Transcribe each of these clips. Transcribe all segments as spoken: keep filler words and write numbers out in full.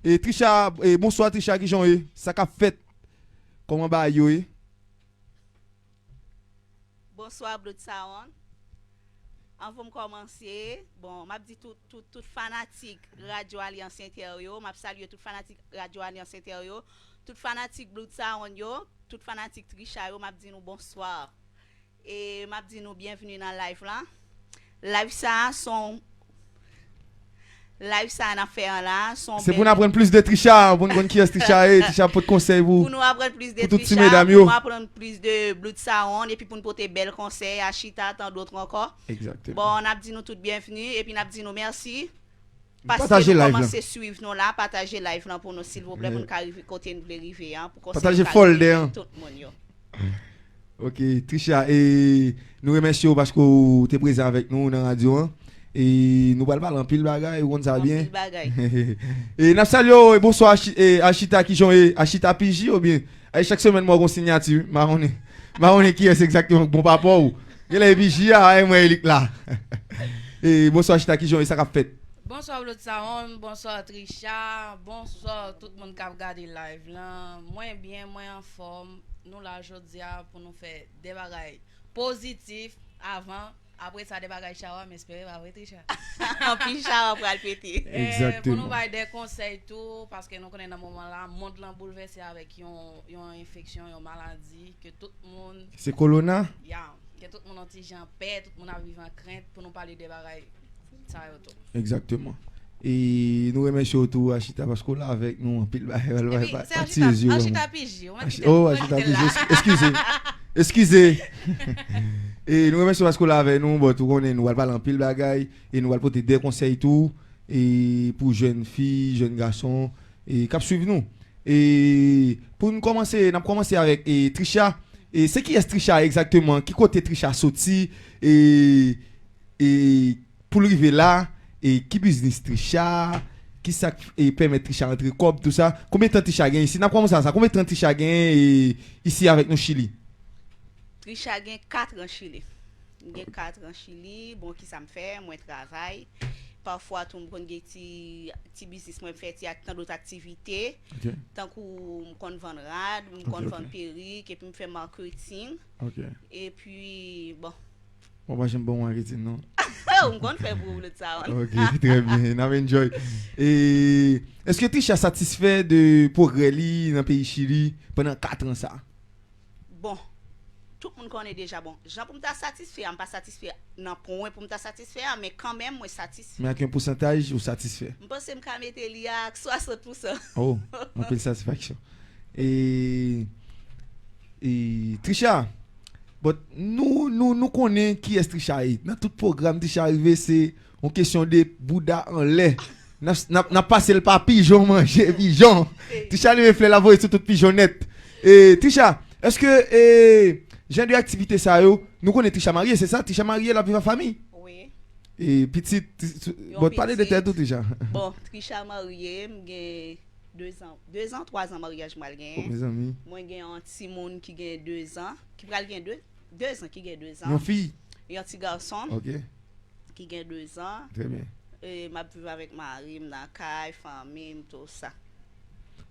E Trisha, e bonswa Trisha, kijan w ye? Sa k ap fèt? Kòman bagay yo ye? Bonswa Blood Sound. Anvan m kòmanse, bon, m ap di tout, tout, tout fanatik Radyo Alyans Entè yo, m ap salye tout fanatik Radyo Alyans Entè yo, tout fanatik Blood Sound yo, tout fanatik Trisha yo, m ap di nou bonswa. E m ap di nou byenvni nan live lan. Live sa a se yon Live sa a n ap fè an la, se yon Se pou n bèl aprann plis de Trisha, pou n konn kiyès Trisha ye, Trisha pote konsèy pou pou nou aprann plis de pou tout ti Trisha, medam pou yo. nou aprann plis de Blood Sound, epi pou n pote bèl konsèy a Chita, tant d'autres encore. Egzakteman. Bon, n ap di nou tout byenvni, epi n ap di nou mèsi. Pataje live lan. Kòmanse swiv nou la, pataje live lan pou nou silvouplè, pou n ka rive kote n vle rive an, pou konsèy yo ka rive tout moun yo. Ok, Trisha, e nou remèsye w paske w te prezan avèk nou nan radyo an. E nou pral pale anpil bagay, ou konn sa byen. Anpil bagay. E n ap salye w, e bonswa Achi- e Achita, kijan w ye? Achita P J oubyen? Ay, chak semèn mwen gon sinyati, wi. M pa konnen, m pa konnen kiyès egzakteman k bon papa w. Genlè e P J a, ay, mwen e li k la. E bonswa Achita, kijan w ye, sa k ap fèt? Bonswa Blood Sound, bonswa Trisha, bonswa tout moun k ap gade live lan. Mwen byen, mwen anfòm. Nou la jodi a pou nou fè de bagay pozitif avan, apre sa de bagay chawa, m espere pa vre Trisha. Anpil chawa pral pete. Eh, pou nou bay de konsèy tou, paske nou konnen nan moman la, mond lan boulvèse avèk yon, yon enfeksyon, yon maladi ke tout moun. Se kolona? Ya, ke tout moun yon ti jan pè, tout moun ap viv an krent, pou nou pale de bagay sa yo tou. Egzakteman. E nou remèsye w tou, Achita, paske w la avèk nou, anpil bagay pral pral pati yezi w. Achita P J, ou mèt kite m. Oh, Achita P J, eskize. Eskize. E nou remèsye w paske w la avèk nou, bon, ou konnen nou pral pale anpil bagay, e nou pral pote de konsèy tou, e pou jèn fi, jèn gason, e k ap swiv nou. E pou n kòmanse, n ap kòmanse avèk e Trisha. E se kiyès Trisha egzakteman? Ki kote Trisha soti? E, e pou l rive la, e ki biznis Trisha? Kisa k e, pèmèt Trisha antre kòb, tou sa? Konbyen tan Trisha gen isi? N ap kòmanse a sa. Konbyen tan Trisha gen e, isi avèk nou Chili? Trisha gen kat an Chili. M gen kat an Chili. Bon, kisa m fè? Mwen travay. Pafwa tou m konn gen ti, ti biznis mwen fè, ti ak tan dot aktivite. Tankou m konn vann rad, m konn vann perik, epi m fè marketing. Epi, bon. Mwen pa janm bon maketin non. Oh, m konn fè pou ou lòt sa. Ok, trè byen, n ap enjoy. E èske Trisha satisfè de pwogrè li nan peyi Chili pandan kat an sa? Bon, tout moun konnen deja, bon, jan pou m ta satisfè a, m pa satisfè nan pwen pou m ta satisfè a, men kanmenm mwen satisfè. Men ak yon pousantaj ou satisfè? M panse m ka mete li ak swasant pousan. Oh, anpil satisfaksyon. E, e Trisha, but nou, nou, nou konnen kiyès Trisha ye. Nan tout pwogram Trisha rive, se yon kesyon de bouda anlè. N ap, n ap, n ap pase l pa pijon manje pijon. Trisha leve flè l ap voye sou tout pijon nèt. E, Trisha, èske e, jan de aktivite sa yo, nou konnen Trisha marye, se sa? Trisha marye, l ap viv ak fanmi? Wi. E pitit, bon, pale de tèt ou Trisha. Bon, Trisha marye, m gen dezan, dezan, twazan maryaj m pral genyen. Mezanmi. Mwen gen yon timoun ki gen dezan, ki pral gen de, dezan, ki gen dezan. Yon fi? Yon ti gason. Ok. Ki gen dezan. Trè byen. E m ap viv avèk mari m nan kay, fanmi m, tou sa.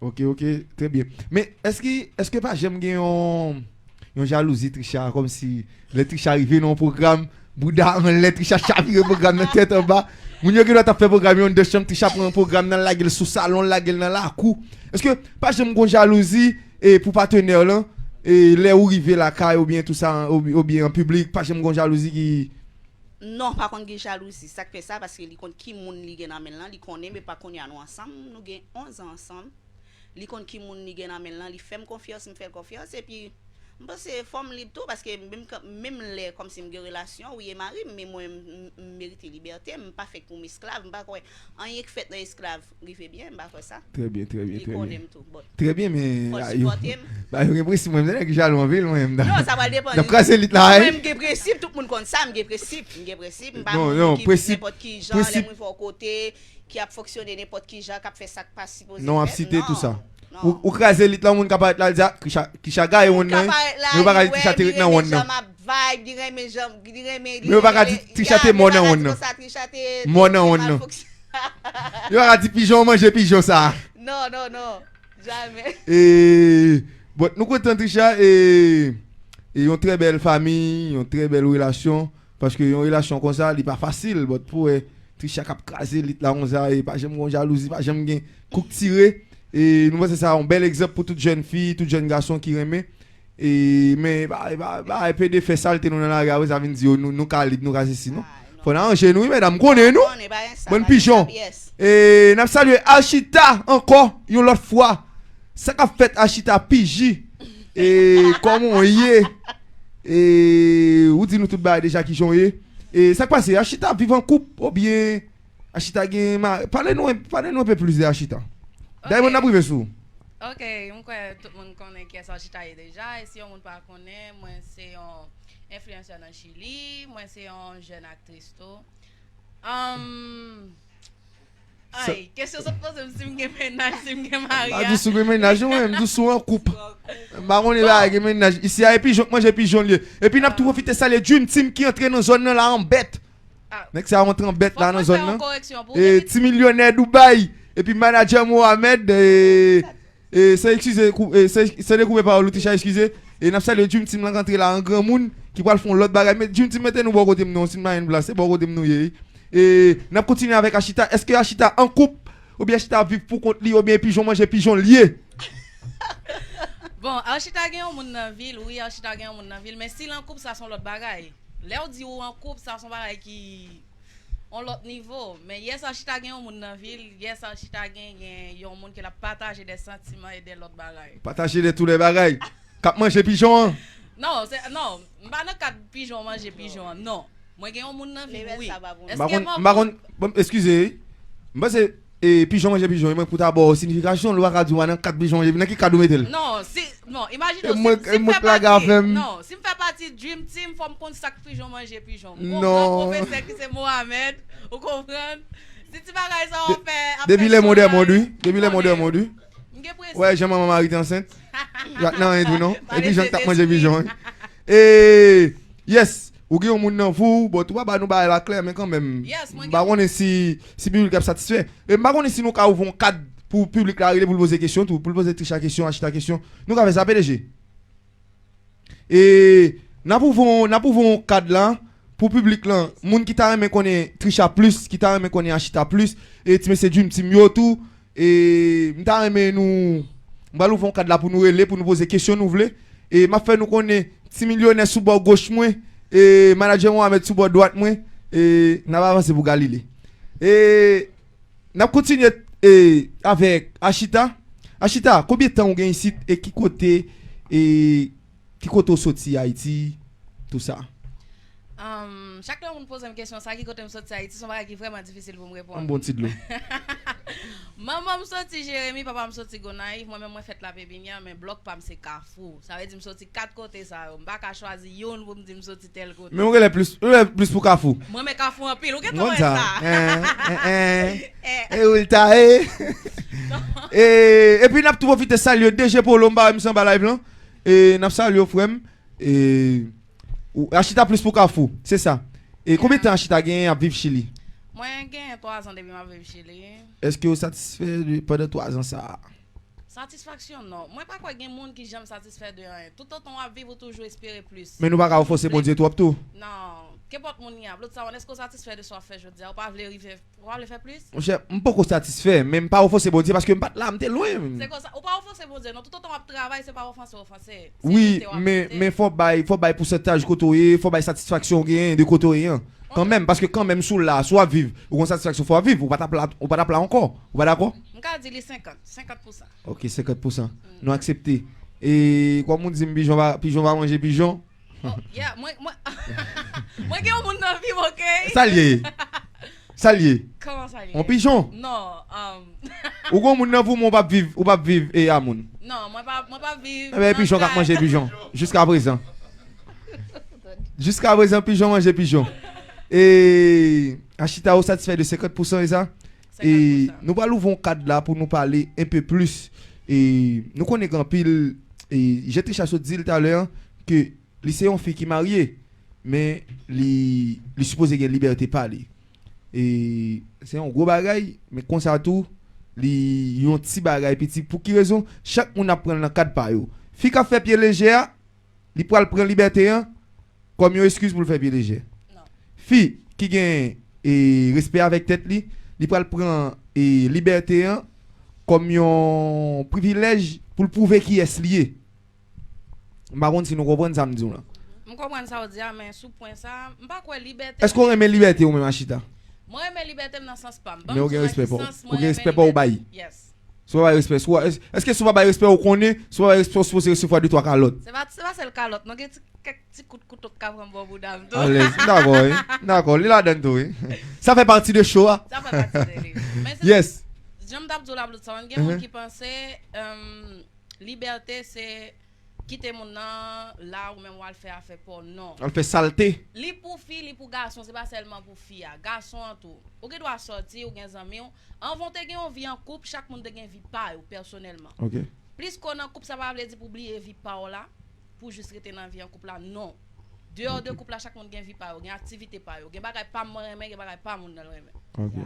Ok, ok, trè byen. Men èske, èske pa janm gen yon, yon jalouzi Trisha, kòmsi lè Trisha rive nan yon pwogram, bouda anlè, Trisha chavire pwogram nan tèt anba. Moun yo gendwa t ap fè pwogram yo anndan chanm, Trisha pran pwogram nan, lage l sou salon, lage l nan lakou. Èske pa janm gon jalouzi e pou patnè w lan, e lè ou rive lakay oubyen tou sa, oubyen an piblik, pa janm gon jalouzi ki Non, pa konn gen jalouzi. Sa k fè sa, paske li konn ki moun li gen nan men l lan, li konnen, men pa kounye a nou ansanm, nou gen onz an ansanm. Li konn ki moun li gen nan men l lan, li fè m konfyans, m fè l konfyans, epi m panse fò m lib tou, paske menm kan, menm lè kòmsi m gen relasyon, wi, e mari m, men mwen, m, m merite libète m, m pa fèt pou m esklav, m pa kwè anyen k fèt nan esklav rive byen, m pa kwè sa. Trè byen, trè byen, trè byen. Li konnen m tou, but. Trè byen, men. Fò l sipòte m. Ba, yo gen prensip, mwen, m se nèg ki jalou anpil, mwen menm. Non, sa pral depann. N ap kraze lit la, wi. Mwen, m gen prensip, tout moun konn sa, m gen prensip, m gen prensip, m pa vin nenpòt ki jan, lè m rive yon kote, ki ap fonksyone nenpòt ki jan, k ap fè sa k pa sipoze fèt, non. Non, w ap site tou sa. Ou, ou kraze lit la, yon moun ka parèt la, l di, a, Trisha, Trisha gaye wonn nan, men yo pa ka di Trisha te ret nan wonn nan. Vibe, li renmen jan, li renmen, li renmen, men yo pa ka di Trisha te mò nan wonn nan. Mò nan wonn nan. Yo pa ka di pijon manje pijon sa. Non, non, non. Jamè. E, bon, nou kontan Trisha, e, e yon trè bèl fanmi, yon trè bèl relasyon, paske yon relasyon konsa, li pa fasil, bon, pou wè Trisha k ap kraze lit la konsa, e pa janm gen jalouzi, pa janm gen kouk tire. E nou panse sa yon bèl egzanp pou tout jèn fi, tout jèn gason ki renmen. E, men, ba, ba, ba, pede fè salte nou nan lari, apre sa vin di yo, nou, nou ka lib, nou ka sesi, non. Fò n aranje nou, wi, medam, konnen nou. Bann pijon. E, n ap salye Archita ankò, yon lòt fwa. Sa k ap fèt, Archita P J? E, kòman w ye? E, ou di nou tout bagay deja ki jan w ye. E, sa k pase? Archita ap viv an koup, oubyen Archita gen ma-, pale nou, pale nou enpe plis de Archita. Dayè, n ap rive sou. Ok, m kwè tout moun konnen kiyès Archita ye deja. E si yon moun pa konnen, mwen se yon enfliyansè nan Chili. Mwen se yon jèn aktris tou. Um, ay, kesyon sot poze m si m gen mennaj, si m gen maryaj. M pa di sou gen mennaj, non, men m di sou an koup. M pa konnen bagay gen mennaj. Isi a, e pijon k manje pijon l ye. Epi n ap tou pwofite salye Dream Team ki antre nan zòn nan la an bèt. Nèg sa yo antre an bèt la nan zòn nan. E ti milyonè Dubai. Epi manadjè Mohamed, e, e, san eskize, kou-, e, san, san dekoupe pawòl ou, Trisha, eskize. E n ap salye Dream Team lan k antre la an granmoun ki pral fè yon lòt bagay. Men Dream Team, mete nou bò kote m non, si n pa gen plas, se bò kote m nou ye. E n ap kontinye avèk Archita. Èske Archita an koup? Oubyen Archita ap viv pou kont li? Oubyen pijon manje pijon l ye? Bon, Archita gen yon moun nan vil, wi, Archita gen yon moun nan vil, men si l an koup, sa se yon lòt bagay. Lè w di ou an koup, sa se yon bagay ki yon lòt nivo. Men yes, Archita gen yon moun nan vil, yes, Archita gen, gen yon moun ke l ap pataje de santiman e de lòt bagay. Pataje de tou lè bagay. K ap manje pijon an. Non, se, non, m pa nan kad pijon manje pijon an, non. Mwen gen yon moun nan vil, wi. M pa konn, m pa konn, bon, eskize, wi. M panse, e, pijon manje pijon, e mwen pou ta ba w sinifikasyon, l ou pa ka di w a nan kad pijon manje, nan ki kad ou mete l? Non, si, non, imajine w, si, si m fè pati, non, si m fè pati Dream Team, fò m konn sa k pijon manje pijon. M gon gran pwofesè ki se Mohamed, ou konprann? Si ti bagay sa w ap fè, ap fè depi lè mond è mond, wi. Depi lè mond è mond, wi. M gen presyon. Wè, jan manman Mari te ansent. Yo ak nan anyen tou, non. E pijon k t ap manje pijon, wi. E, yes, ou gen yon moun nan vi w, bon, tou pa ba nou bagay la klè, men kanmenm. M pa konnen si, si piblik ap satisfè. E m pa konnen si nou ka ouvri yon kad pou piblik la rele pou l poze kesyon tou, pou l poze Trisha kesyon, Archita kesyon. Nou ka fè sa, P D G? E n ap ouvri yon, n ap ouvri yon kad la pou piblik lan, moun ki ta renmen konnen Trisha plis, ki ta renmen konnen Archita plis, e ti mesye Dream Team yo tou. E m ta renmen nou, m pral ouvri yon kad la pou nou rele, pou nou poze kesyon nou vle. E m ap fè nou konnen ti milyonè sou bò goch mwen, e manadjè Mohamed sou bò dwat mwen, e n ap avanse pou Galile. E n ap kontinye, e, avèk Archita. Archita, konbyen tan ou gen isit e ki kote, e, ki kote ou soti Ayiti, tou sa? Um, chak lè yon moun poze m kesyon sa, ki kote m soti Ayiti, se yon bagay ki vrèman difisil pou m reponn. Yon bon ti dlo. Manman m soti Jeremi, papa m soti Gonayiv, mwen menm mwen fèt Lapebinyan, men blòk pa m se Kafou. Sa vle di m soti kat kote sa yo. M pa ka chwazi youn pou m di m soti tèl kote. Men ou genlè plis, ou genlè plis pou Kafou. Mwen renmen Kafou anpil. Ou gentan wè sa. Eh, eh, eh. Eh, ou ta, eh. E, epi n ap tou pwofite salye D J Polo, m pa wè misye anba live lan. E n ap salye w, frè m. E, ou, Achita plis pou Kafou, se sa. E konbyen tan Achita genyen ap viv Chili? Mwen genyen twa zan depi m ap viv Chili. Èske w satisfè de, pandan twa zan sa a? Satisfaksyon, non. Mwen pa kwè gen moun ki janm satisfè de anyen. Toutotan w ap viv, ou toujou espere plis. Men nou pa ka ofanse Bondye twòp tou. Non. Kenpòt moun li a, Blood Sawan, èske w satisfè de sa w ap fè jodi a? Ou pa vle rive, ou pa vle fè plis? Monchè, m poko satisfè, men m pa ofanse Bondye paske m pa t la, m te lwen. Se konsa, ou pa ofanse Bondye, non. Toutotan w ap travay, se pa ofanse w ofanse. Wi, men, men fò bay, fò bay pousantaj kote w ye, fò bay satisfaksyon w genyen de kote w ye an. Kanmenm, paske kanmenm si w la, si w ap viv, ou gon satisfaksyon, fò w ap viv, ou pa t ap la, ou pa t ap la ankò. Ou pa dakò? M ka di li senkant, senkant pousan. Ok, senkant pousan. Nou aksepte. E kòm ou di m, pijon pa, pijon pa manje pijon. Oh, yeah, mwen, mwen, mwen gen yon moun nan vi m, ok? Sa l ye? Sa l ye? Kòman sa l ye? On pijon? Non, um, ou gon moun nan vi w, men w p ap viv, ou p ap viv e a moun. Non, mwen pa, mwen pa viv. Enben, pijon k ap manje pijon. Jiska prezan. Jiska prezan, pijon manje pijon. E Achita, ou satisfè de senkant pousan, e sa? E senkant pousan. Nou pral ouvri yon kad la pou nou pale enpe plis. E nou konnen gen anpil, e Jetrisha sot di l talè an, ke li se yon fi ki marye, men li, li sipoze gen libète pa li. E se yon gwo bagay, men konsa tou, li yon ti bagay piti. Pou ki rezon? Chak moun ap pran l nan kad pa yo. Fi k ap fè pye leje a, li pral pran libète an kòm yon eskiz pou l fè pye leje. Fi ki gen, e, respè avèk tèt li, li pral pran, e, libète an kòm yon privilèj pou l pwouve kiyès li ye. M pa konn si nou konprann sa m di w lan. M konprann sa w di a, men sou pwen sa, m pa kwè libète. Èske w renmen libète ou menm, Achita? Mwen renmen libète m nan sans pa m. Men ou gen respè pa w. Ou gen respè pa w bay. Yes. Si w pa bay respè, si w, èske si w pa bay respè, ou konnen, si w pa bay respè, ou sipoze resevwa de twa kalòt. Se pa, se pa sèl kalòt, non, gen ti, kèk ti kout kouto k ka pran bò bouda m tou. Alèz, m dakò, wi. M dakò, li ladann tou, wi. Sa fè pati de show a. Sa fè pati de li. Men se, yes, jan m t ap di w la, Blood Sound, gen moun ki panse, euh, libète se kite moun nan la ou menm w al fè afè pa w, non. Al fè salte. Li pou fi, li pou gason, se pa sèlman pou fi a. Gason an tou. Ou gen dwa sòti, ou gen zanmi w. Anvan w te gen yon vi an koup, chak moun te gen vi pa yo, pèsonèlman. Ok. Plis ke w nan koup, sa pa vle di pou w bliye vi pa w la, pou w jis rete nan vi an koup la, non. Deyò de koup la, chak moun gen vi pa yo, gen aktivite pa yo. Gen bagay pa m mwen renmen, gen bagay pa moun nan renmen. Ok.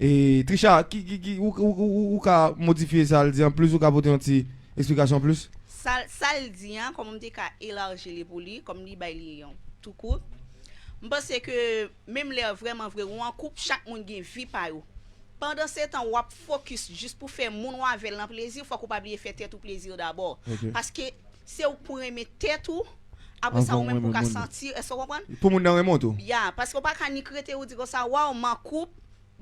E, Trisha, ki, ki, ki, ou, ou, ou, ou, ou ka modifye sa l di an plis, ou ka pote yon ti eksplikasyon an plis? Sa, sa l di an, kòm m te ka elaji li pou li, kòm li bay li yon tou kout. M panse ke menm lè vrèman vre ou an koup, chak moun gen vi pa yo. Pandan se tan, w ap fokis jis pou fè moun ou avè l nan plezi, fòk ou pa bliye fè tèt ou plezi dabò. Ok. Paske se ou k pou renmen tèt ou, apre sa ou menm pou ka santi, èske w konprann? Pou moun nan renmen w tou. Ya, paske w pa ka nik rete ou di konsa, waw, m an koup,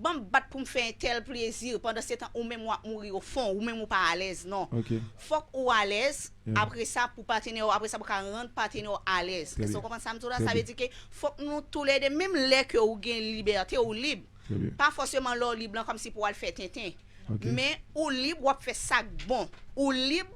ban m bat pou m fè entèl plezi, pandan se tan ou menm w ap mouri o fon, ou menm ou pa alèz, non. Ok. Fòk ou alèz, apre sa pou patnè w, apre sa pou ka rann patnè w alèz. Èske w konprann sa m di w la? Sa vle di ke fòk nou toulède, menm lè ke ou gen libète, ou lib. Pa fòseman lè w lib lan kòmsi pou w al fè tenten. Ok. Men ou lib, w ap fè sa k bon. Ou lib,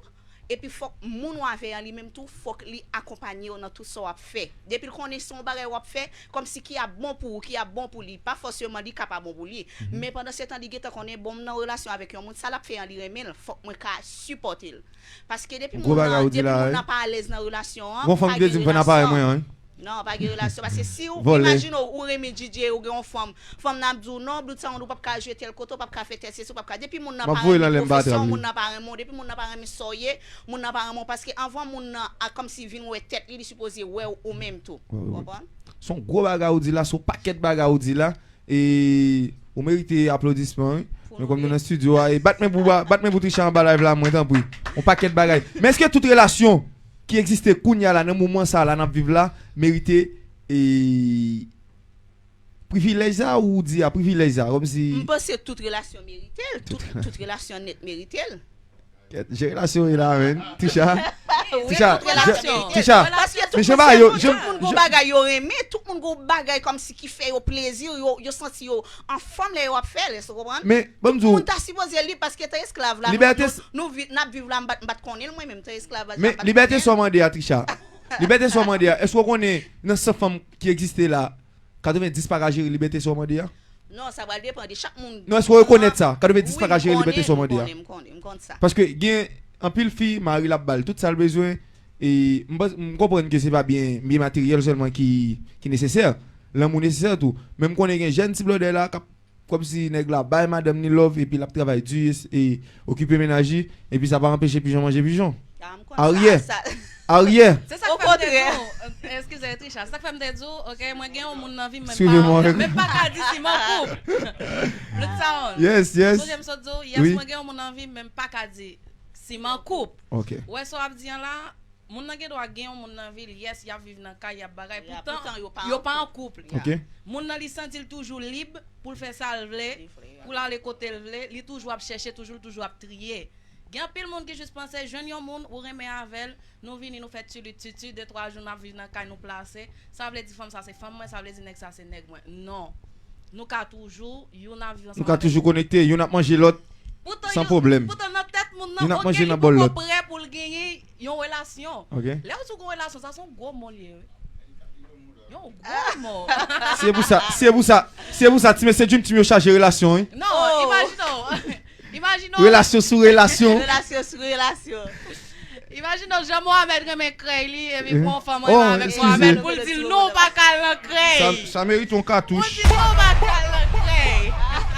epi fòk moun ou avè an li menm tou, fòk li akonpanye w nan tout sa w ap fè. Depi l konnen se yon bagay w ap fè, kòmsi ki ap bon pou ou, ki ap bon pou li. Pa fòseman li ka pa bon pou li. Mhm. Men pandan se tan, li gentan konnen, bon, m nan relasyon avèk yon moun, sa l ap fè an, li renmen l, fòk mwen ka sipòte l. Paske depi moun nan, depi moun nan pa alèz nan relasyon an, pa gen relasyon. Gon fanm ki te di m fè nan aparèy mwen an, wi. Non, pa gen relasyon. Paske si w imajine w, ou renmen D J, ou gen yon fanm, fanm nan ap di w, non, Blood Sound, ou p ap ka jwe tèl kote, ou p ap ka fè tèl sesi, ou p ap ka. Depi moun nan pa renmen pwofesyon, moun nan pa renmen w. Depi moun nan pa renmen sa w ye, moun nan pa renmen w. Paske anvan moun nan, a, kòmsi vin wè tèt li, li sipoze wè w ou menm tou. Ou konprann? Se yon gwo bagay ou di la, se yon pakèt bagay ou di la. E ou merite aplodisman, wi. Men kòm nou nan estidyo a, e bat men pou, bat men pou Trisha anba live la, mwen, tanpri. Yon pakèt bagay. Men èske tout relasyon ki egziste kounye a la, nan moman sa a la n ap viv la, merite, e, privilèj sa ou di a, privilèj sa, kòmsi. M panse tout relasyon merite l, tout, tout relasyon nèt merite l. Kèt, jan relasyon ye la, menn. Trisha. Trisha, Trisha. Paske tout moun gon bagay yo renmen, tout moun gon bagay kòmsi ki fè yo plezi, yo, yo santi yo anfòm lè yo ap fè l, èske w konprann? Men, ban m di w. Moun ta sipoze lib paske tan esklav la, nou, nou, nou vi-, n ap viv la, m pa t, m pa t konnen l mwen menm, tan esklav la. Men libète sa w mande a, Trisha. Libète sa w mande a, èske w konnen nan san fanm ki egziste la, katrevendis pa ka jere libète sa w mande a? Non, sa pral depann de chak moun. Non, èske w rekonèt sa? Katrevendis pa ka jere libète sa w mande a. Wi, m konnen, m konnen, m konn sa. Paske gen anpil fi, mari l ap ba l tout sa l bezwen, e m panse, m konprann ke se pa byen, byen materyèl sèlman ki, ki nesesè. Lanmou nesesè tou. Men m konnen gen jèn ti blòdè la k ap, kòmsi nèg la bay madanm ni love, epi l ap travay di, e okipe mennaj li, epi sa pa anpeche pijon manje pijon. Ah, m konn sa, sa. Aryè. Se sa k fè m te di w, eskize, Trisha, se sa k fè m te di w, ok, mwen gen yon moun nan vi m, men m pa, men m pa ka di si m an koup. Blood Sound. Yes, yes. Sonje m sot di w, yes, mwen gen yon moun nan vi m, men m pa ka di si m an koup. Ok. Ou wè sa w ap di an la, moun nan gen dwa gen yon moun nan vi l, yes, y ap viv nan kay, y ap bagay, poutan, yo pa an koup. Ok. Moun nan, li santi l toujou lib pou l fè sa l vle, pou l ale kote l vle, li toujou ap chèche, toujou, l toujou ap triye. Gen anpil moun ki jis panse jwenn yon moun ou renmen avè l, nou vini, nou fè tchili tchitchi, de twa jou n ap viv nan kay, nou plase. Sa vle di fanm sa se fanm mwen, sa vle di nèg sa se nèg mwen. Non. Nou ka toujou, youn ap viv ansanm avè lòt. Nou ka toujou konekte, youn ap manje lòt san pwoblèm. Poutan, poutan nan tèt moun nan, ok, li poko prè pou l genyen yon relasyon. Ok. Lè w di w gon relasyon, sa se yon gwo mo l ye, wi. Yon gwo mo. Se pou sa, se pou sa, se pou sa, ti mesye Dream Team yo chaje relasyon, wi. Non, imajine w. Imajine w. Relasyon sou relasyon. Relasyon sou relasyon. Imajine w jan Mohamed renmen krèy li, epi pou yon fanm renmen avèk Mohamed, pou l di l non, w pa ka al nan krèy. Sa, sa merite yon katouch. Pou l di non, w pa ka al nan krèy.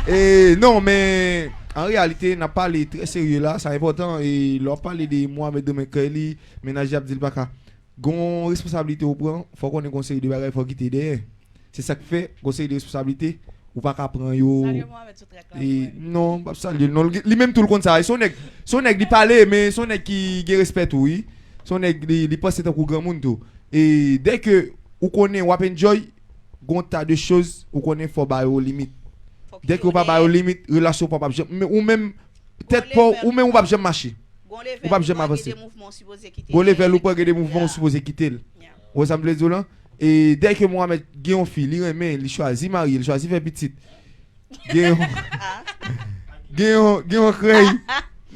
E, non, men, an reyalite, n ap pale trè serye la, sa enpòtan, e lè w ap pale de Mohamed Domenech kay li, mennaj li ap di l pa ka. Gon responsablite ou pran, fò w konnen gon seri de bagay fò w kite dèyè. Se sa k fè, gon seri de responsablite, ou pa ka pran yo. Salye Mohamed sou trèk la, e, frè. Non, m p ap salye l, non. Li, li menm tou, l konn sa. Se yon nèg, se yon nèg, li pale, men se yon nèg ki gen respè tou, wi. Se yon nèg, li, li panse tankou granmoun tou. E dèke ou konnen w ap enjoy, gon ta de choz, ou konnen fò w ba yo limit. Dèke ou pa ba yo limit, relasyon pa p ap janm, men ou menm, tèt pa w, ou menm ou p ap janm mache. Ou p ap janm avanse. Gon level ou pran, gen de mouvman ou sipoze kite l. Ou wè sa m vle di w lan? E dèke Mohamed gen yon fi, li renmen, li chwazi marye, li chwazi fè pitit. Gen yon, gen yon, gen yon krèy.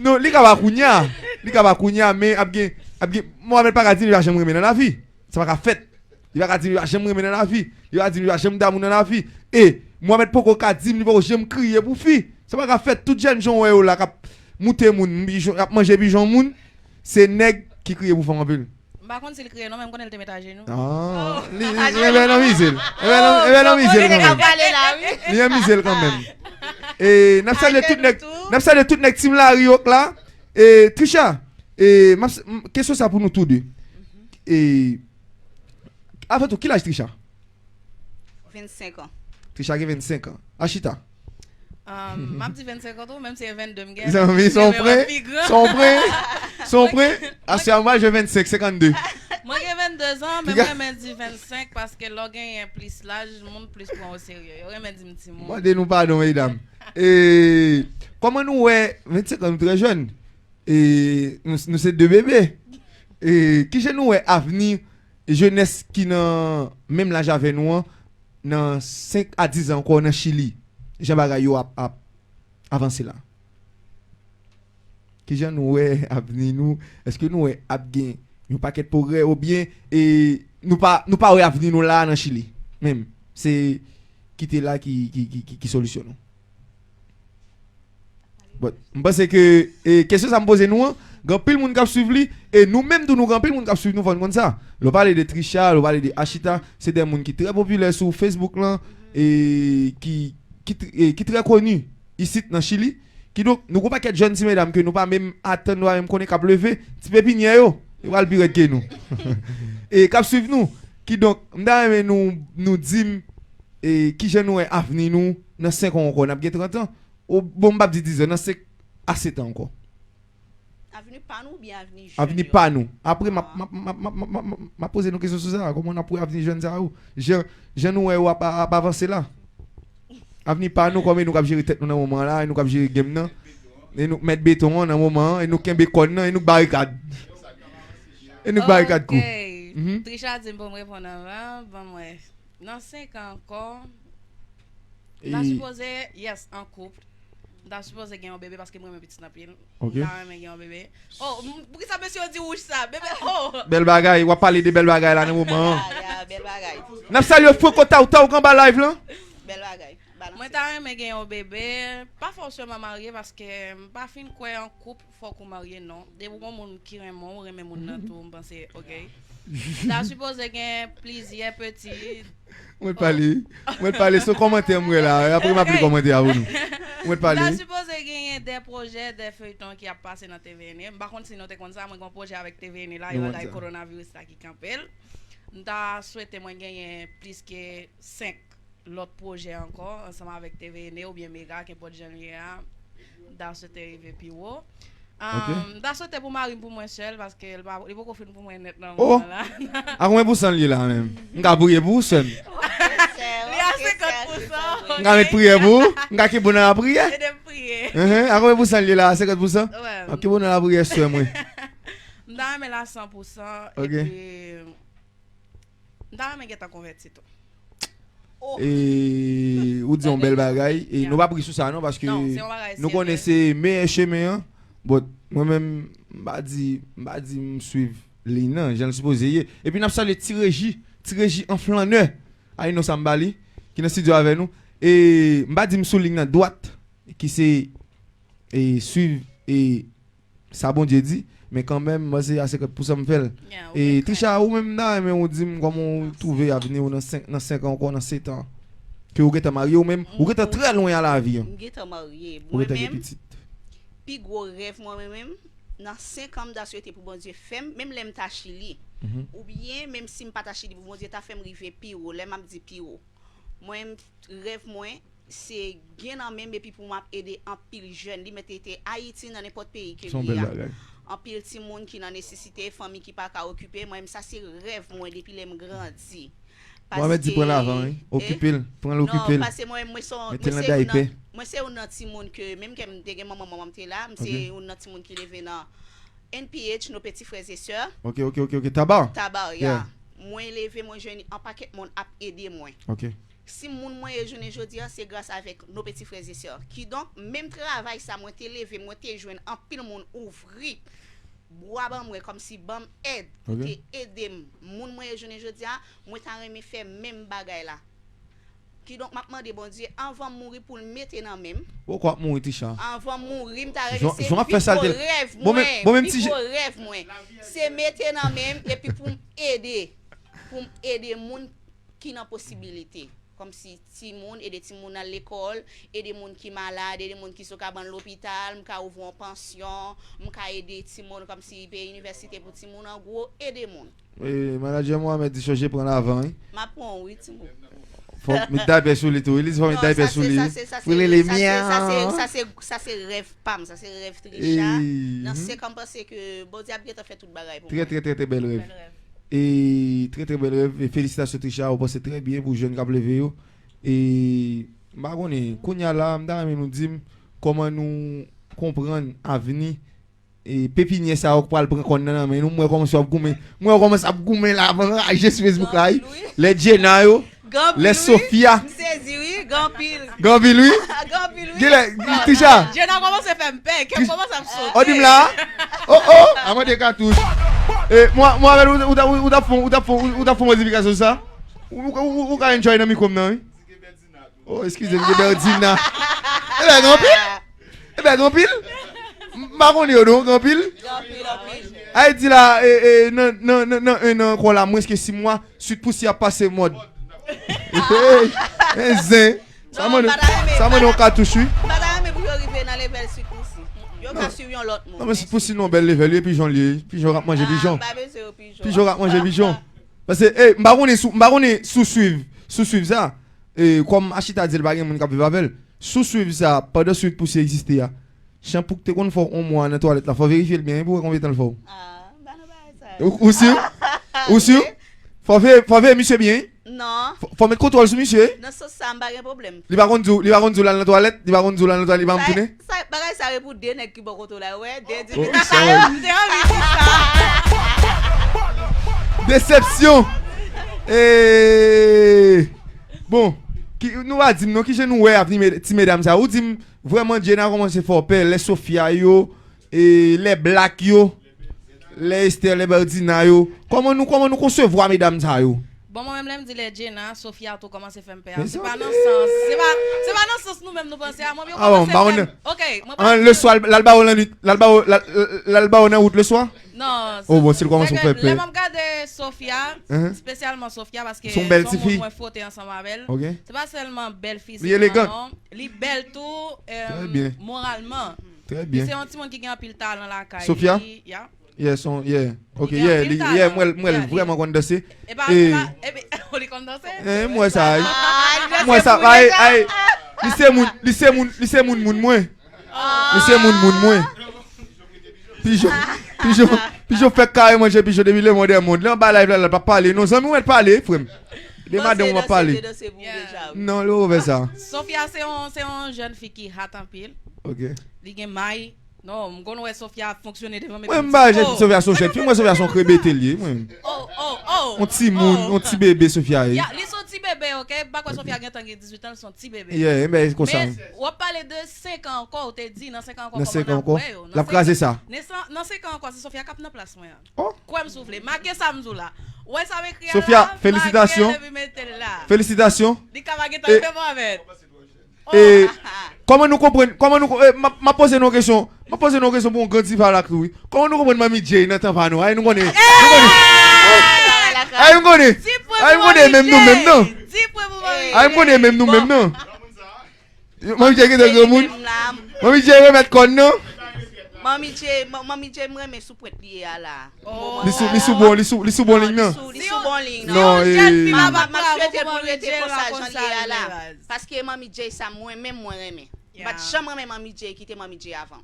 Non, li ka pa kounye a. Li ka pa kounye a, men ap gen, ap gen, Mohamed pa ka di li pa janm renmen nan lavi. Sa pa ka fèt. Li pa ka di m li pa janm renmen nan lavi. Li pa ka di m li pa janm damou nan lavi. E Mohamed poko ka di m li poko janm kriye pou fi. Sa pa ka fèt. Tout jèn jan w wè yo la k ap moute moun, pijon, ap manje pijon moun, se nèg ki kriye pou fanm anpil. M pa konn si l kriye non, men m konnen l te met ajenou. Ah, li, li, li envè nan mize l. Envè nan, envè nan mize l kanmenm. Li nan mize l kanmenm. E n ap salye tout nèg, n ap salye tout nèg Team Lari yo k la. E Trisha, e m ap, m, kesyon sa pou nou tou de. E Avan tou, ki laj Trisha? Vennsenk an. Trisha gen vennsenk an. Ashita? Um, m ap di vennsenk an tou, menm si se vennde m gen. Zanmi, se yon prank. Se yon prank. Se yon prank. Aswè a, mwen, je vennsenk, senkannde. Mwen gen vennde zan, men mwen renmen di vennsenk paske lè w genyen plis laj, moun plis pran w serye. Yo renmen di m timoun. Mande nou padon, medam. E, kòman nou wè, vennsenk an, nou trè jèn. E, nou, nou se de bebe. E, kijan nou wè avni jenès ki nan menm laj avè nou an, nan senk a diz an ankò nan Chili, jan bagay yo ap, ap avanse la? Kijan nou wè avni nou? Èske nou wè ap gen yon pakèt pwogrè oubyen, e, nou pa, nou pa wè avni nou la nan Chili menm? Se kite la ki, ki, ki, ki, ki solisyon nou. Bon, m panse ke, e, kesyon sa m poze nou an, gen anpil moun k ap swiv li, e nou menm tou nou gen anpil moun k ap swiv nou, fò n konn sa. Lè w pale de Trisha, lè w pale de Ashita, se de moun ki trè popilè sou Facebook lan, e ki, ki tr-, e ki trè koni isit nan Chili. Kidonk, nou gon pakèt jèn ti medam ke nou pa menm atann, nou pa menm konnen k ap leve, ti pepinyè yo, yo pral pi rèd ke nou. E k ap swiv nou. Kidonk, m ta renmen nou, nou di m, e, kijan nou wè avni nou nan senk an ankò, n ap gen trant an. O, bon, m p ap di diz an, nan senk a sèt an ankò. Avni pa nou oubyen avni jèn yo? Avni pa nou. Apre, m ap, m ap, m ap, m ap, m ap, m ap, m ap poze nou kesyon sou sa, kòman n ap wè avni jèn sa yo? Jan, jan nou wè yo ap, ap avanse la. Avni pa nou, kòm e nou k ap jere tèt nou nan moman an la, e nou k ap jere game nan, e nou k mèt beton an nan moman an, e nou k kenbe kòn nan, e nou k barikad. E nou k barikad kou. Ok. Mhm. Trisha di m pou m reponn anvan, ban m wè. Nan senk an ankò, m ta sipoze, yes, an koup. M ta sipoze gen yon bebe paske m renmen pitit anpil. Ok. M ta renmen gen yon bebe. Oh, m, poukisa mesye yo di wouj sa? Bebe, oh! Bèl bagay, w ap pale de bèl bagay la nan moman an. Ya, ya, bèl bagay. N ap salye Franco Taw Taw k anba live lan. Bèl bagay. Balanse. Mwen ta renmen gen yon bebe. Pa fòseman marye paske m pa fin kwè an koup. Fòk ou marye, non. Depi w gon moun ki renmen w, renmen moun nan tou, m panse, ok. M ta sipoze gen plizyè peti. Mwen t pale. Mwen t pale sou kòmantè m wè la. Apre m ap li kòmantè a pou nou. Mwen t pale. M ta sipoze genyen de pwojè, de feyton ki ap pase nan T V N. M pa konn si nou te konn sa, mwen gon pwojè avèk T V N la, yo bagay kowonaviris la ki kanpe l. M ta swete mwen genyen plis ke senk lòt pwojè ankò, ansanm avèk T V N oubyen Mega, kenpòt jan l ye a. M ta swete rive pi wo. Ok. Um, m ta swete pou mari m pou mwen sèl, paske l pa, li poko fin pou mwen nèt nan moman la. A konbyen pousan l ye la menm? M ka priye pou ou, sè m. Li a senkant pousan. M ka met priyè pou ou? M ka kenbe w nan lapriyè? Ede m priye. Enhen, a konbyen pousan l ye la? Senkant pousan? Wè. M ap kenbe w nan lapriyè, sè mwen. M ta renmen l a san pousan, ok, epi M ta renmen gentan konvèti tou. E, ou di yon bèl bagay. E nou pa pri sou sa non, paske nou konnen se meyè chemen an. Bon, mwen menm, m pa di, m pa di m swiv liy nan, jan l sipoze ye. Epi n ap salye Ti Reji, Ti Reji an flannè. A, e non sa m ba li, ki nan estidyo avè nou. E m pa di m sou liy nan dwat, ki se, e, swiv, e, Sa Bondye di, men kanmenm, mwen se a senkant pousan m fè l. E Trisha, ou menm, m ta renmen ou di m kòman ou twouve avni w nan senk, nan senk an ankò, nan sèt an. Ke ou gentan marye, ou menm, ou gentan trè lwen a lavi an. M gentan marye. Ou gentan gen pitit. pi gwo rèv mwen, mwen menm, nan senk an, m ta swete pou Bondye fè m, menm lè m ta Chili, oubyen menm si m pa ta Chili, pou Bondye ta fè m rive pi wo, lè m ap di pi wo. Mwen, rèv mwen, se gen nan men m epi pou m ap ede anpil jèn, li mèt rete Ayiti, nan nenpòt peyi ke li ye a. Anpil timoun ki nan nesesite, fanmi ki pa ka okipe, mwen menm sa se rèv mwen depi lè m grandi. Mohamed di pran l avan, wi. Okipe l, pran l, okipe l. Non, paske mwen, mwen se yon, mwen se youn nan, mwen se youn nan timoun ke, menm ke m te gen manman, manman m te la, m se youn nan timoun ki leve nan N P H, nos petits frères et sœurs. Ok, ok, ok, ok. Tabar? Tabar, yeah. Mwen leve, mwen jwenn an pakèt moun ap ede mwen. Ok. Si moun mwen ye jounen jodi a, se gras avèk nos petits frères et sœurs. Kidonk, menm travay sa mwen te leve, mwen te jwenn anpil moun ouvri bwa ban mwen, kòmsi ban m èd, pou te ede m. Moun mwen ye jounen jodi a, mwen ta renmen fè menm bagay la. Kidonk, m ap mande Bondye, anvan m mouri, pou l mete nan men m. Pokwa ap mouri, Tisha? Anvan m mouri, m ta renmen, se pi gwo rèv mwen, pi gwo rèv mwen, se mete nan men m, epi pou m ede, pou m ede moun ki nan posibilite. Kòmsi timoun, ede timoun al lekòl, ede moun ki malad, ede moun ki sou kabann lopital, m ka ouvri yon pansyon, m ka ede timoun kòmsi peye inivèsite pou timoun, an gwo, ede moun. E, manadjè Mohamed di chonje pran l avan, wi. M ap pran w, wi, timoun. Fòk met daypè sou li tou, wi, li di fòk met daypè sou li. Wi, li, li, sa se, sa se, sa se, sa se, sa se rèv pa m, sa se rèv Trisha. Nan senk an, m panse ke Bondye ap gentan fè tout bagay pou mwen. Trè, trè, trè, trè bèl rèv. E trè, trè bèl rèv. E felisitasyon, Trisha, ou panse trè byen pou jèn k ap leve yo. E m pa konnen, kounye a la, m ta renmen nou di m kòman nou konprann avni e pepinyè sa yo k pral pran kòn nan nan men nou. M wè kòmanse w ap goumen. M wè w kòmanse ap goumen la, ap anraje sou Facebook la, wi. Lè Djena yo, lè Sofia. M sezi, wi, gen anpil. Gen anpil, wi. Gen anpil, wi. Genlè, Trisha. Djena kòmanse fè m pè, kè m kòmanse ap sote. Ou di m la? Oh, oh, a mande katouch. E, mwen, mwen avè l, ou, ou t ap, ou t ap fè, ou t ap fè, ou t ap fè modifikasyon sa? Ou, ou, ou, ou ka enjoy nan mikwo m nan, wi. Oh, eskize m, gen Berdina. Ebyen, gen anpil. Ebyen, gen anpil. M pa konnen yo non, gen anpil. Gen anpil, anpil. Ay di la, e, e, nan, nan, nan, nan en an ankò la, mwens ke sis mwa, Sweet Pussy ap pase mòd. Hey, hey, zen. Sa mande, sa mande yon katouch, wi. M pa ta renmen pou yo rive nan level Sweet Pussy. Yo ka swiv yon lòt moun. Non, men Sweet Pussy nan bèl level, wi, pijon li ye. Pijon k ap manje pijon. Ah, m pa bezwen yo pijon. Pijon k ap manje pijon. Paske, ey, m pa konnen si w, m pa konnen si w swiv, si w swiv sa. E, kòm Achita di l pa gen moun k ap viv avè l. Si w swiv sa, pandan Sweet Pussy egziste a, Shampoo k te konn fè w yon mwa nan twalèt la, fò w verifye l byen wi pou w wè konbyen tan l fè w. Ah, m pa nan bagay sa yo. Ou, ou si? Ou si? Fò w veye, fò w veye misye byen wi. Non. Fò, fò w met kontwòl sou misye wi. Nan sans sa, m pa gen pwoblèm. Li pa konn di w, li pa konn di w l al nan twalèt, li pa konn di w l al nan twalèt, li pa konn tounen? Sa, bagay sa yo pou de nèg ki bò kote w la, wè, de di m te anvi di sa. Desepsyon. Eee. Bon, ki, nou pa di m non, kijan nou wè avni med-, ti medam sa? Ou di m vrèman Djena kòmanse fè w pè, lè Sofia yo, e, lè Black yo, lè Esther, lè Berdina yo. Kòman nou, kòman nou konsevwa medam sa yo? Bon, mwen menm lè m di lè Djena, Sofia tou kòmanse fè m pè a. Se pa nan sans, se pa, se pa nan sans nou menm nou panse a. Mwen yo kòmanse fè m. Ok, mwen pa. Leswa, l al ba w lannwit, l al ba w, l al, l al ba w nan wout leswa? Non. Oh, bon, si l kòmanse fè pè. Lè m ap gade Sofia, espesyalman Sofia, paske se yon moun mwen fwote ansanm avè l. Se pa sèlman bèl fizikman non. Li bèl tou, moralman. Li se yon timoun ki gen anpil talan lakay li. Sofia? Yeah. Yeah, son, yeah. Ok, yeah, li, yeah, m wè l, m wè l vrèman konn danse. E pa, e pa, epi, li konn danse? Eh, m wè sa, wi. M wè sa, ay, ay. Li se moun, li se moun, li se moun moun mwen. Li se moun moun mwen. Pijon, pijon, pijon fèk kare manje pijon depi le monde est monde. Lè anba live la, l ap pale. Non, zanmi w mèt pale, frè m. De madanm w ap pale. Non, li pa fè sa. Sofia se yon, se yon jèn fi ki hot anpil. Ok. Li gen may. Non, m konn wè Sofia ap fonksyone devan mwen. Mwen m pa jèn Sofia se yon jèn fi, mwen Sofia se yon krebete l ye, mwen. Oh, oh, oh. Yon timoun, yon ti bebe Sofia ye. Li se yon ti bebe, ok? M pa kwè Sofia gentan gen dizuit an, li se yon ti bebe. Yeah, men konsa. Men w ap pale de senk an ankò, ou te di nan senk an ankò kòman n ap wè yo. L ap kraze sa. Nan senk an ankò, se Sofia k ap nan plas mwen an. Oh. Kwè m si w vle. Make sa m di w la. Ou wè sa m ekri a la? Sofia, felisitasyon. Make l epi mete l la. Felisitasyon. Li ka pa gentan rive mwen avè l. E kòman nou konprann, kòman nou, e, m ap, m ap poze nou yon kesyon, m ap poze nou yon kesyon pou yon gran diva la tou wi. Kòman nou konprann Manmi Jay nan tan pa nou? Ay nou konnen, nou konnen. Ay nou konnen. Ay nou konnen menm nou menm non. Ay nou konnen menm nou menm non. Manmi Jay gentan granmoun. Manmi Jay remèt kòn non. Manmi J, man- Manmi J, m renmen sou pwent li ye a la. Oh. Li sou, li sou bon, li sou, li sou bon liy nan. Li sou bon liy Si nan. Non, yon e- jèn fi Ma- pa ma- bat ma bravo swete pou pou l Manmi rete J, l konsa pa jan konn li sa ye a l la. ye raz. Paske Manmi J sa mwen menm mwen renmen. M pa t janm renmen Manmi J kite Manmi J avan.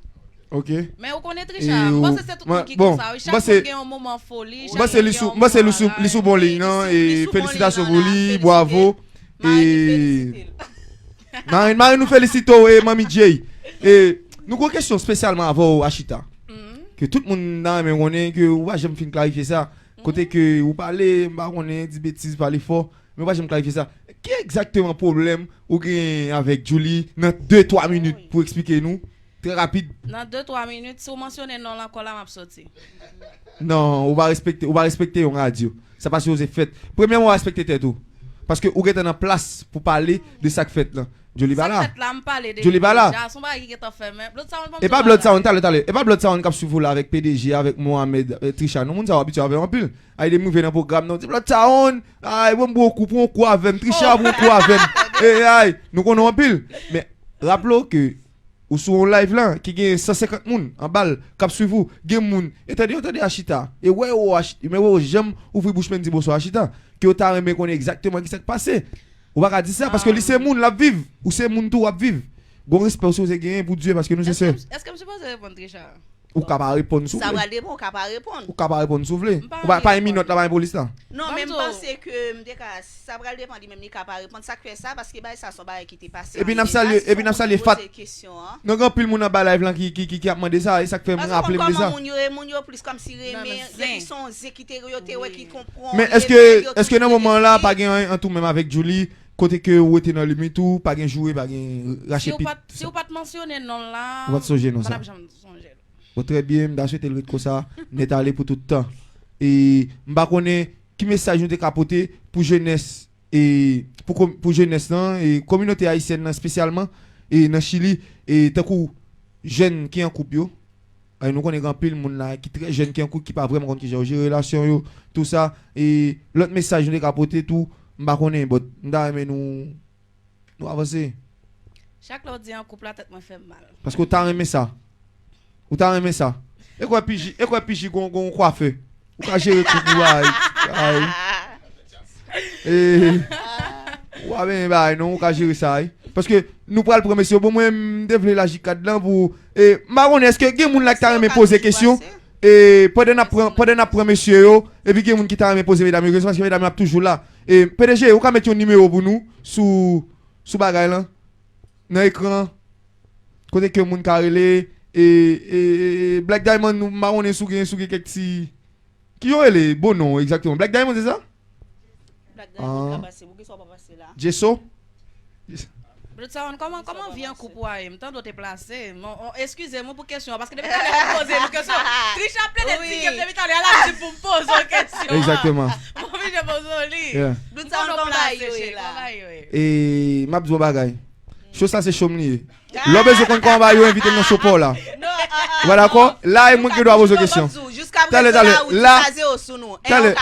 Ok. Men ou konnen E Trisha, m ou- panse se tout mwen- moun ki bon, konsa wi. m Chak panse- moun gen yon moman foli, M chak panse moun li gen sou, yon m panse li sou, moman li sou bon liy nan. Li sou- li E sou bon felisitasyon liy pou nan, li, felisite bravo. Mari E felisite l. Mari, Mari, nou felisite w e Manmi J. E nou gen yon kesyon espesyalman avè w, Ashita. Ke tout moun nan renmen konnen ke ou pa janm fin klarifye sa. Kote ke ou pale, m pa konnen, di betiz, pale fò, men ou pa janm klarifye sa. Ki egzakteman pwoblèm ou gen avèk Djouly nan de twa minit pou eksplike nou? Trè rapid. Nan de twa minit, si w mansyone non l ankò la, m ap soti. Non, ou pa respekte, ou pa respekte yon radyo. Sa pa sipoze fèt. Premyèman, ou pa respekte tèt ou. Paske ou gentan nan plas pou pale de sa k fèt lan. Djouly pa la. Sa k fèt la, m pale de Djouly pa la. Deja, se yon bagay ki gentan fèt, men Blood Sound, ban m E di pa yon Blood bagay. Sound, talè, talè. E pa Blood Sound k ap swiv ou la avèk P D G, avèk Mohamed, eh, Trisha. Non, moun sa yo abitye avè w anpil. Ay, de m rive nan pwogram nan, di Blood Sound, ay, bon, bon, kou, pran kou avè m, Trisha, pran kou avè m. E ay, nou konnen w anpil. Men, raple w ke ou sou yon live lan ki gen san senkant moun anba l k ap swiv ou. Gen moun, e tande yo, tande Ashita. E wè yo, Ashi- men wè yo janm ouvri bouch men di bonswa Ashita. Ke yo ta renmen konnen egzakteman ki sa k pase. Ou pa ka di sa, paske li se moun, l ap viv. Ou se moun tou, w ap viv. Gon respè ou sipoze genyen pou Dye, paske nou se sè. Èske m sipoze reponn Trisha? Ou ka pa reponn si w Sa vle. Pral depan, ou ka pa reponn. Ou ka pa reponn si w vle. M pa Ou pa, anvi pa reponn. Minòt la, pa gen polis la. Non, men m Banm panse ke m te ka, sa pral depan li menm, li ka pa reponn. Sa k fè sa, paske bagay sa se yon bagay ki te pase. Epi n ap salye, epi n ap salye Fat. Kesyon an. Non, gen anpil moun anba live lan ki, ki, ki, ki ap mande sa, e sa k fè m Paske raple m de kòman sa. Moun yo ye, moun yo plis kòmsi renmen, Nan zen. Depi se yon zen ki te yo te wè ki konprann. Men èske, èske nan moman la, pa gen anyen ant ou menm avèk Djouly, kote ke ou rete nan limit ou, pa gen joure, pa gen rache Si ou pit? pa t- si ou pa t mansyone non l la, Ou pa t sonje non m pa t sa. ap janm sonje l. Bon, trè byen, m ta swete l ret konsa, nèt ale pou tout tan. E m pa konnen ki mesaj nou te ka pote pou jenès, e pou, pou jenès lan, e kominote ayisyèn nan espesyalman, e nan Chili, e tankou jèn ki an koup yo. E nou konnen gen anpil moun la ki trè jèn, ki an koup, ki pa vrèman konn kijan yo jere relasyon yo, tou sa. E lòt mesaj nou te ka pote tou, m pa konnen, but m ta renmen nou, nou avanse. Chak lè w di an koup la, tèt mwen fè m mal. Paske ou ta renmen sa. Ou ta renmen sa. E kwè P J, e kwè P J gon, gon kwafè. Ou ka jere koup ou ay. Ay. E, ou pa benyen bagay non, ou ka jere sa ay. Paske nou pral pran mesye yo. Bon, mwen, m te vle laji kad lan pou, e, m pa konnen èske gen moun la ki ta renmen poze kesyon. E, pandan n ap pran, pandan n ap pran mesye yo, epi gen moun ki ta renmen poze medam yo kesyon, paske medam yo ap toujou la. E, P D G, ou ka met yon nimewo pou nou sou, sou bagay lan? Nan ekran, kote ke moun ka rele, e, e, e, Black Diamond, nou, m pa konnen si w gen, si w gen kèk ti, ki yo rele, bon non, egzakteman. Black Diamond, se sa? Black Diamond ka pase, pou ki sa w pa pase la? Jeso? Blood Sound, kòman, kòman vi an koup ou a ye? M tande w te plase. Bon, eskize m pou kesyon an, paske depi talè w ap poze nou kesyon. Trisha ap plede di ke depi talè l ap di pou m poze w kesyon an. Egzakteman. M oblije poze w li. Yeah. Blood Sound, kòman bagay yo ye la? E m ap di w yon bagay. Show sa se show m li ye. Lè w bezwen konn kòman bagay yo, envite m nan show pa w la. Ou pa dakò? La e mwen ki gen dwa poze w kesyon. Talè, talè, la, talè,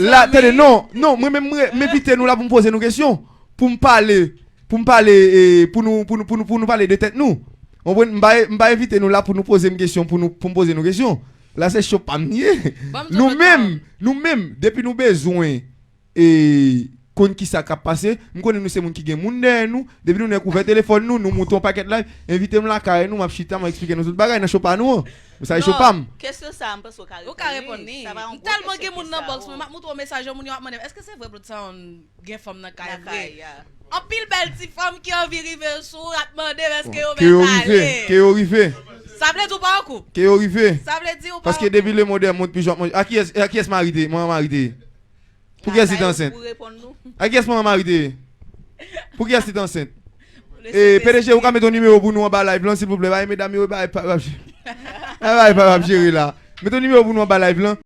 la, tande, non, non, mwen menm, mwen, m envite nou la pou m poze nou kesyon. Pou m pale, pou m pale, e, pou nou, pou nou, pou nou, pou nou pale de tèt nou. Ou konprann? M pa, m pa envite nou la pou nou poze m kesyon, pou nou, pou m poze nou kesyon. La se show pa m li ye. Nou menm, nou menm, depi nou bezwen, e, konn kisa k ap pase, m konnen nou se moun ki gen moun dèyè nou, depi nou nèk ouvè telefòn nou, nou moute yon pakèt live, envite m lakay nou, m ap chita, m ap eksplike nou tout bagay nan show pa nou an. Sa e show pa m. Kesyon sa, m panse w ka reponn. Ou ka reponn li. M tèlman gen moun nan box mwen, m ap moutre w mesaj yo, moun yo ap mande m, èske se vre Blood Sound gen fanm nan kay vre? Anpil bèl ti fanm ki anvi rive sou w, ap mande m èske yo Ke yo rive, ke yo rive. Sa vle di w pa an koup. Ke yo rive. Sa vle di w pa. Paske depi le monde monte pi jwant manje. A kiyès, a kiyès mari te ye? Manman mari te ye? Pou kiyès li te ansent? A kiyès manman mari te ye? Pou kiyès li te ansent? E, P D G, ou ka mete yon nimewo pou nou anba live lan, silvouplè. Bay medam yo, bay pa, pa, pa, pa, pa jere la. Mete yon nimewo pou nou anba live lan.